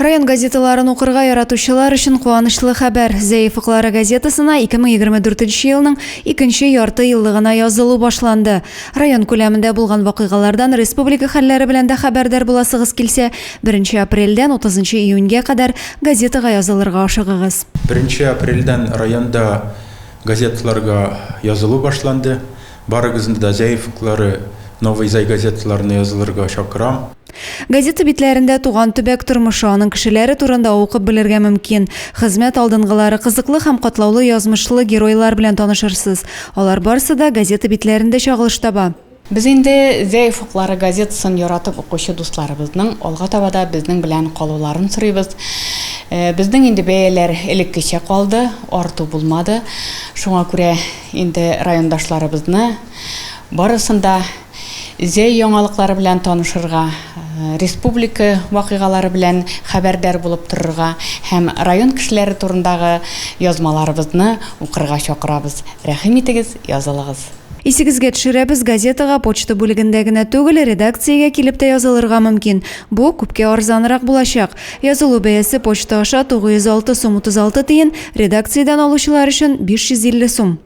Район газеталарын укырга яратучылар өчен куанычлы хәбәр. Зәй офыклары газетасына 2024 елның икенче ярты еллыгына язылу башланды. Район күләмендә булган вакыйгалардан республика хәлләре белән дә хәбәрдар буласыгыз килсә, 1 апрельдән 30 июньгә кадәр газетага язылырга ашыгыгыз. 1 апрельдән районда газеталарга язылу башланды. Барыгызны да Зәй офыклары, Новый Зай газеталарына язылырга чакырам. Газета битләрендә туган төбәк тормышы, аның кешеләре турында укып белергә мөмкин. Хезмәт алдынгылары, кызыклы һәм катлаулы язмышлы геройлар белән танышырсыз. Алар барсы да газета битләрендә чагылыш таба. Без инде Зәй офыклары газетасын яратып укучы дусларыбызның алга таба да безнең белән калуларын сорыйбыз. Безнең инде бәяләр элеккечә калды, арту булмады. Шуңа күрә инде райондашларыбызны барысын да Зәй яңалыклары белән танышырга, республика вакыйгалары белән хәбәрдар булып торырга һәм район кешеләре турындагы язмаларыбызны укырга чакырабыз. Рәхим итегез, язылыгыз! Исегезгә төшерәбез, газетага почта бүлегендә генә түгел, редакциягә килеп тә язылырга мөмкин. Бу, күпкә арзанрак булачак. Язылу бәясе почта аша 906 сум 36 тиен, редакциядән алучылар өчен, 550 сум.